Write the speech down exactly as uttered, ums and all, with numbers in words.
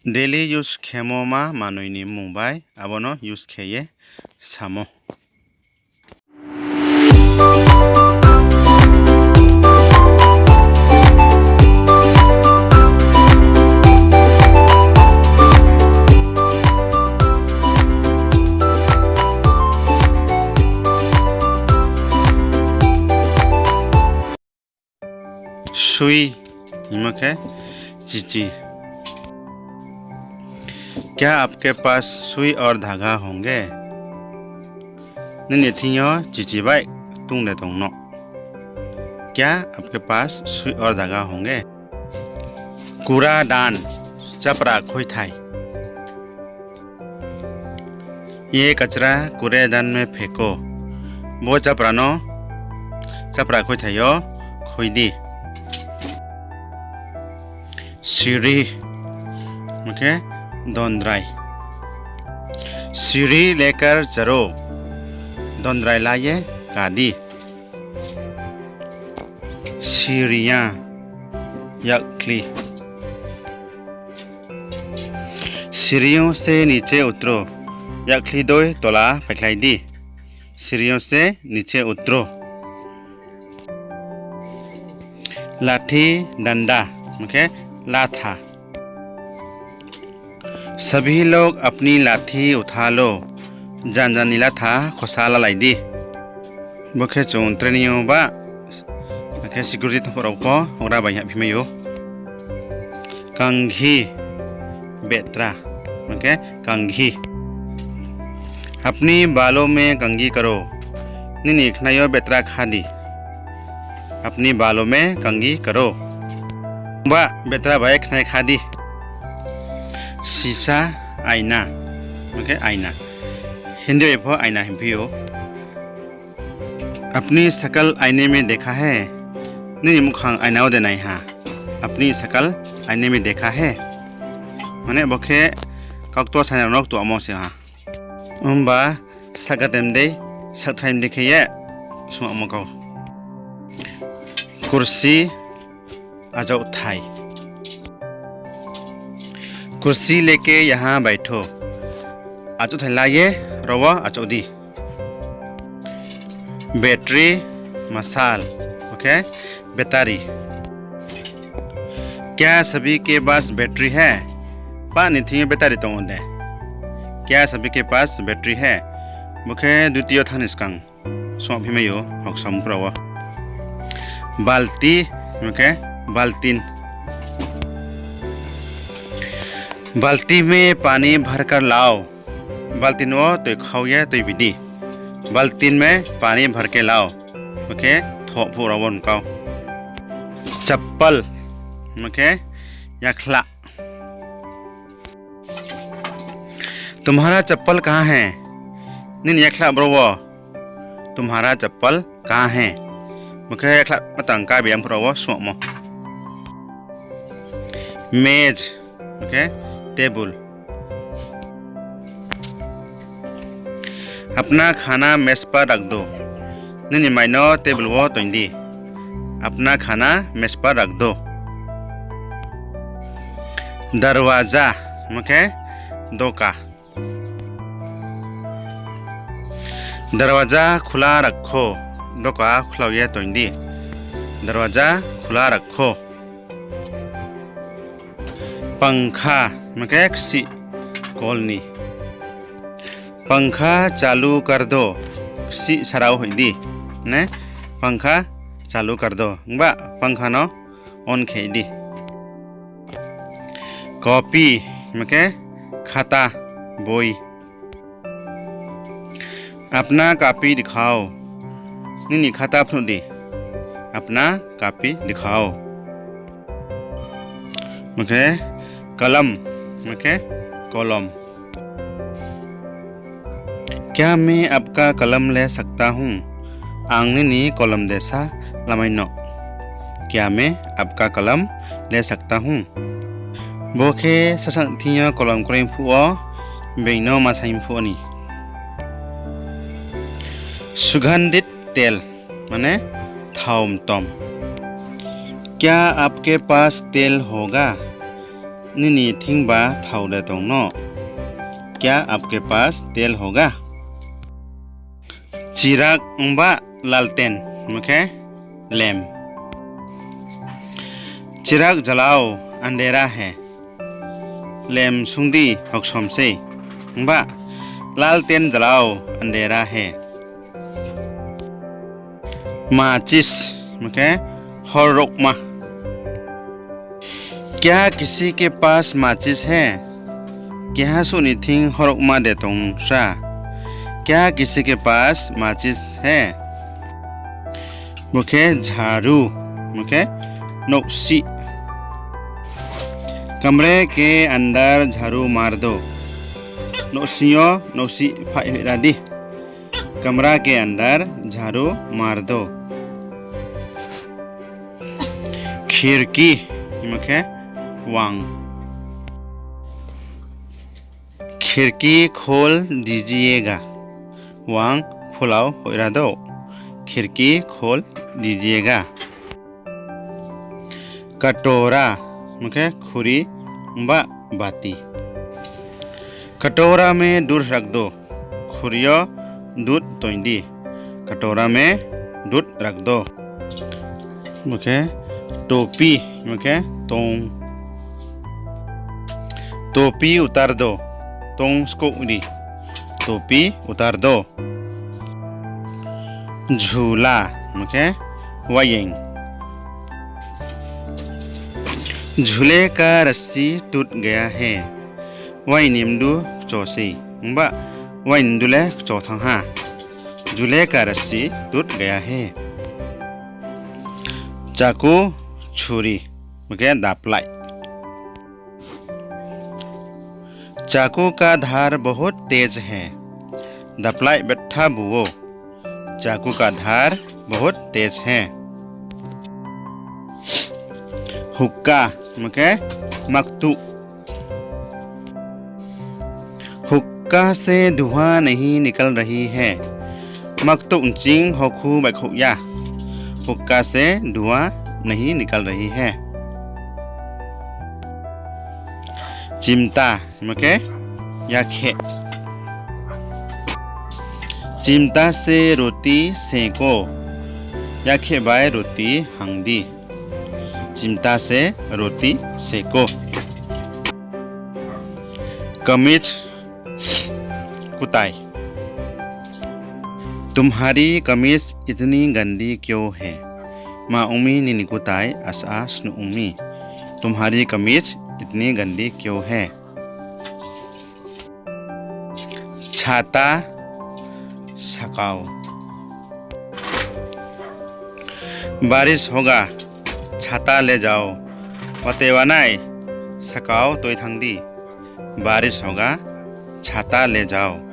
Daily use khemo ma manoi ni mmung bai abo no use khe ye samo. Sui, hingmo khe chichi. क्या आपके पास सुई और धागा होंगे? Nini thing yo chichi bai ktung de tong no? क्या आपके पास सुई और धागा होंगे? कूड़ादान, chapra khuithai. ये कचरा कूड़ेदान में फेंको. Bo chapra no chapra khuithai yo khui di. सीढ़ी, hingmo khe dondrai. सीढ़ी लेकर चढ़ो. Dondrai la ye ka di. सीढ़ियाँ, yakkhli. सीढ़ियों से नीचे उतरो. Yakkhli dei tola phaikhlai di. सीढ़ियों से नीचे उतरो. लाठी डंडा, hingmo khe latha. सभी लोग अपनी लाठी उठा लो. Jan jan ni latha khosa lalai di. Bo khe chung training yo ba, akhe security tongphuh rao pho houhgra bai hahphi mai ou. कंघी, betra, hingmo khe कंघी. अपने बालों में कंघी करो. Nini khnai yo betra kha di. अपने बालों में कंघी करो. Ba betra bai khnai kha di. शीशा, aina, hingmo khe aina. Hindi bai pho aina hingphi ou. अपनी शकल आईने में देखा है? Nini muhkhang aina wo de nai ha? अपनी शकल आईने में देखा है? Mane bo khe kaukto sainai rao no ktuamo se ha. Himba sahka tem dei, sakthai dei khe ye swunngmo kau. कुर्सी, achouhthai. कुर्सी लेके यहाँ बैठो. Achouhthai la ye ro wo achouh di. Battery, मशाल, hingmo khe battery. क्या सभी के पास बैटरी है? Pah ni thing yo battery tong ou de? क्या सभी के पास बैटरी है? Bo khe duty yo thanng ni skang swunngphi mai ou, hoksa mkra wo. बाल्टी, hingmo khe baltin. बाल्टी में पानी भरकर लाओ. Baltin wo toi khau ye tuibi di. बाल्टी में पानी भरकर लाओ. Bo khe thoh phuh rao wo kau. चप्पल, hingmo khe yakhlah. तुम्हारा चप्पल कहाँ है? Nini yakhlah bro wo? तुम्हारा चप्पल कहाँ है? Bo khe yakhlah matang kabi ang phuh rao wo swunngmo. मेज, hingmo khe table. अपना खाना मेज पर रख दो. Nini mai no table wo toing di. अपना खाना मेज पर रख दो. दरवाजा, hingmo khe doka. दरवाजा खुला रखो. Doka khulao ye toing di. दरवाजा खुला रखो. पंखा, hingmo khe ksih kol ni. पंखा चालू कर दो. Ksih sarao hoih di. Ne, पंखा चालू कर दो. Himba pangkha no on khe di. Copy, hingmo khe khata, boi. अपना कॉपी दिखाओ. Nini khata phnuh di. अपना कॉपी दिखाओ. Hingmo khe कलम, hingmo khe kolom. क्या मैं आपका कलम ले सकता हूँ? Ang nini kolom de sa lamai no? क्या मैं आपका कलम ले सकता हूँ? Bo khe sasang thing yo kolom kroi phuh wo, being no ma saing phuh ni. सुगंधित तेल, mane thao mtom. क्या आपके पास तेल होगा? nini thing ba thao de tong no? क्या आपके पास तेल होगा? Chirag ongba lalten, hingmo khe lem. चिराग जलाओ, अंधेरा है। Lem sung di, hoksom sei. Ongba, लालटेन जलाओ, अंधेरा है। माचिस, hingmo khe horokma. क्या किसी के पास माचिस है? Keha suh ni thing horokma de tong sra? क्या किसी के पास माचिस है? Bo khe झाड़ू, hingmo khe nouhsih. कमरे के अंदर झाड़ू मार दो। Nouhsing yo nouhsih phaih hoih ra di. कमरा के अंदर झाड़ू मार दो। खिड़की, hingmo khe wang. खिड़की खोल दीजिएगा. Wang phulau hoih ra do. खिड़की खोल दीजिएगा. कटोरा, hingmo khe khuri ongba bati. कटोरा में दूध रख दो. Khuri yo dudh toing di. कटोरा में दूध रख दो. Bo khe topi, hingmo khe tong. टोपी उतार दो. Tong skouh di. टोपी उतार दो. झूला, hingmo khe waying. झूले का रस्सी टूट गया है. Waying ni mdu kcho sei. Ongba, waying ni mdu le kcho thanng ha. झूले का रस्सी टूट गया है. चाकू, छुरी, hingmo khe daplai. चाकू का धार बहुत तेज है. Daplai betha bu ou. चाकू का धार बहुत तेज है. हुक्का, hingmo khe maktuh. हुक्का से धुआं नहीं निकल रही है. Maktuh nching hokhu baihkhouh ya. हुक्का से धुआं नहीं निकल रही है. चिमटा, hingmo khe yakheh. चिमटा से रोटी Senco. Yakheh bai roti hang di. चिमटा से रोटी सेंको. कमीज, kutai. तुम्हारी कमीज इतनी गंदी क्यों है? Ma ong mi nini kutai asa snuh ong mi? तुम्हारी कमीज इतनी गंदी क्यों है? छाता, sakao. बारिश होगा, छाता ले जाओ. Watoi wanai, sakao toi thanng di. बारिश होगा, छाता ले जाओ.